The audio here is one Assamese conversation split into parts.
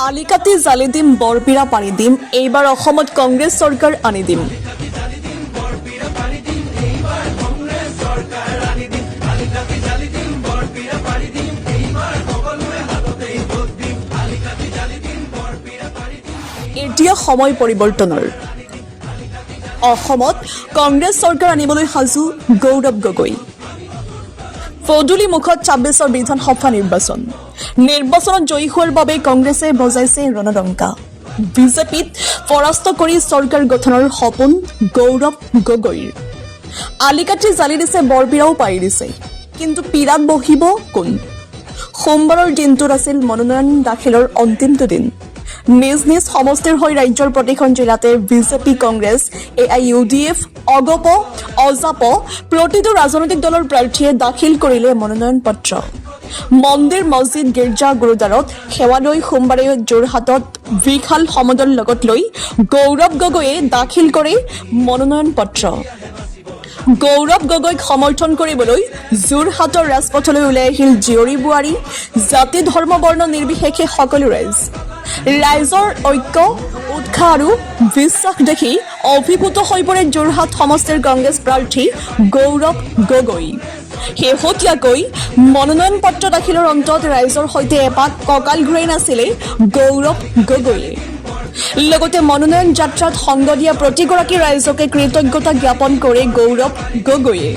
আলিকাটি জালি দিম, বৰপীৰা পাৰি দিম, এইবাৰ অসমত কংগ্ৰেছ চৰকাৰ আনি দিম। এতিয়া সময় পৰিৱৰ্তনৰ। অসমত কংগ্ৰেছ চৰকাৰ আনিবলৈ সাজু গৌৰৱ গগৈ। পদূলি মুখত 26ৰ বিধানসভা নিৰ্বাচন। নিৰ্বাচনত জয়ী হোৱাৰ বাবে কংগ্ৰেছে বজাইছে ৰণডংকা। বিজেপিক পৰাস্ত কৰি চৰকাৰ গঠনৰ সপোন গৌৰৱ গগৈৰ। আলিকাটি জালি দিছে, বৰপীৰাও পাৰি দিছে, কিন্তু পীৰাত বহিব কোন? সোমবাৰৰ দিনটোত আছিল মনোনয়ন দাখিলৰ অন্তিমটো দিন। নিজ নিজ সমষ্টিৰ হৈ ৰাজ্যৰ প্ৰতিখন জিলাতে বিজেপি, কংগ্ৰেছ, এআইইউডিএফ, অগপ, অজাপ প্ৰতিটো ৰাজনৈতিক দলৰ প্ৰাৰ্থীয়ে দাখিল কৰিলে মনোনয়ন পত্ৰ। মন্দিৰ, মছজিদ, গীৰ্জা, গুৰুদ্বাৰত সেৱা লৈ সোমবাৰে যোৰহাটত বিশাল সমদল লগত লৈ গৌৰৱ গগৈয়ে দাখিল কৰে মনোনয়ন পত্ৰ। গৌৰৱ গগৈক সমৰ্থন কৰিবলৈ যোৰহাটৰ ৰাজপথলৈ ওলাই আহিল জীয়ৰী বোৱাৰী, জাতি, ধৰ্ম, বৰ্ণ নিৰ্বিশেষে সকলো ৰাইজ। ৰাইজৰ ঐক্য, উৎসাহ আৰু বিশ্বাস দেখি অভিভূত হৈ পৰে যোৰহাট সমষ্টিৰ কংগ্ৰেছ প্ৰাৰ্থী গৌৰৱ গগৈ। শেহতীয়াকৈ মনোনয়ন পত্ৰ দাখিলৰ অন্তত ৰাইজৰ সৈতে এপাক কঁকাল ঘূৰাই নাছিলে গৌৰৱ গগৈয়ে। লগতে মনোনয়ন যাত্ৰাত সংগ দিয়া প্ৰতিগৰাকী ৰাইজকে কৃতজ্ঞতা জ্ঞাপন কৰে গৌৰৱ গগৈয়ে।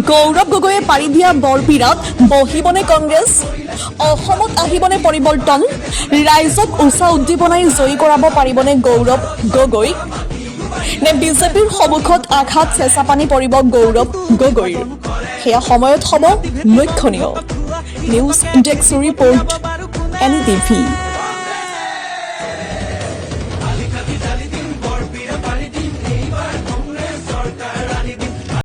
গৌৰৱ গগৈয়ে পাৰি দিয়া বৰপীৰাত বহিবনে কংগ্ৰেছ? অসমত আহিবনে পৰিৱৰ্তন? ৰাইজক উৎসাহ উদ্দীপনাই জয়ী কৰাব পাৰিবনে গৌৰৱ গগৈক, নে বিজেপিৰ সন্মুখত আঘাত চেঁচা পানী পৰিব গৌৰৱ গগৈৰ? সেয়া সময়ত হ'ব লক্ষণীয়। News desk report, NTV.